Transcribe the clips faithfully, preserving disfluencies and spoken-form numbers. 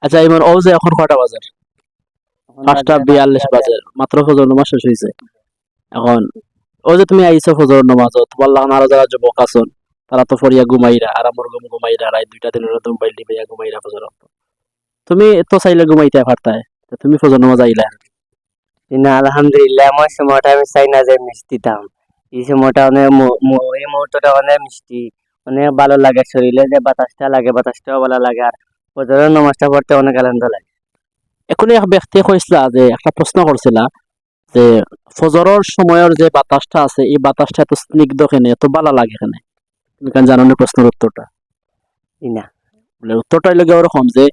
আচ্ছা ইমন, অউ যে অখন কয়টা বাজে? পাঁচটা বিয়াল্লিশ বাজে, মাত্র ফজর নামাজ শেষ অইছে। অখন অউ যে তুমি আইছো ফজর নামাজো, তুমার লাখান আরো যারা যুবক আছইন, তারা তো ফড়িয়া ঘুমাইরা, আরামর ঘুম ঘুমাইরা, রাইত দুইটা তিনটা অবধি মোবাইল টিপিয়া ঘুমাইরা ফজর অক্ত। তুমি তো চাইলে ঘুমাইতায় পারতায়, তে তুমি ফজর নামাজ আইলায়। জি না, আলহামদুলিল্লাহ, আমার সময়টা আমি চাই না যে miss দিতাম। ই সময়টা অনেক মু-, মু-, ই মুহূর্তটা অনেক মিষ্টি, অনেক ভালা লাগে, শরীলে যে বাতাসটা লাগে, বাতাসটাও ভালা লাগে, আর ফজরর নামাজটা পড়তে অনেক আনন্দ লাগে। অখনে এক ব্যক্তি কইছলা যে একটা প্রশ্ন করছিলা যে ফজরর সময়র যে বাতাসটা আছে, ই বাতাসটা এত স্নিগ্ধ কেনে, এত ভালা লাগে কেনে? তুমি কেন জানো নি প্রশ্নর উত্তরটা? জি না। বুলে, উত্তরটা অইলো গিয়া ওরকম যে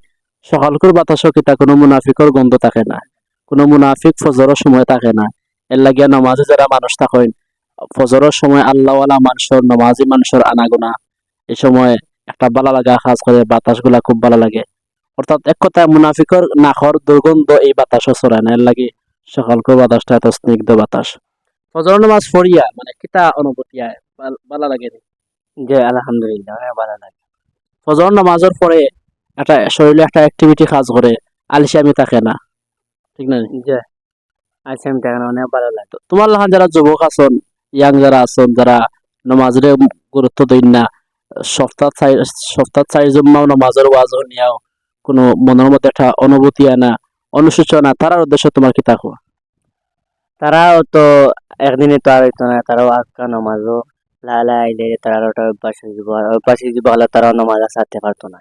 সকালকুর বাতাসো কিতা কুনু মুনাফিকর গন্ধ থাকে না, কুনু মুনাফিক ফজরর সময় থাকে না। এরলাগিয়া নামাজি যারা মানুষ থাকইন, ফজরর সময় আল্লাহওয়ালা মানষর, নামাজি মানষর আনাগোনা, ই সময় একটা ভালা লাগা কাজ করে, বাতাসগুলা খুব ভালা লাগে। অর্থাৎ এক কথায় মুনাফিকর নাকর দুর্গন্ধ ই বাতাসো ছড়ায় না, এরলাগি সকালকুর বাতাসটা এত স্নিগ্ধ বাতাস। ফজরর নামাজ পড়িয়া মানে কিতা অনুভূতি আয়? ভালা লাগে নি? জি, আলহামদুলিল্লাহ, অনেক ভালা লাগে। ফজরর নামাজর পরে একটা শরীলে একটা activity কাজ করে, আলসেমি থাকে না, ঠিক না নি? জি, আলসেমি থাকে না, অনেক ভালা লাগে। তো তুমার লাখান যারা যুবক আছইন, young যারা আছইন, যারা নামাজরে গুরুত্ব দেইন না, সপ্তাত চাইর, সপ্তাত চাইর জুম্মাও নামাজর ওয়াজ হুনিয়াও কুনু মনর মধ্যে একটা অনুভূতি আয় না, অনুশোচনা, তারার উদ্দেশ্যে তুমার কিতা কওয়া? তারাও তো একদিনে তো আর অইতো না, তারাও আক্কা নামাজও লালা আইলে তারার ওটা অভ্যাস অইযিবো, আর অভ্যাস অইযিবো অইলে তারাও নামাজ আর ছাড়তে পারতো না।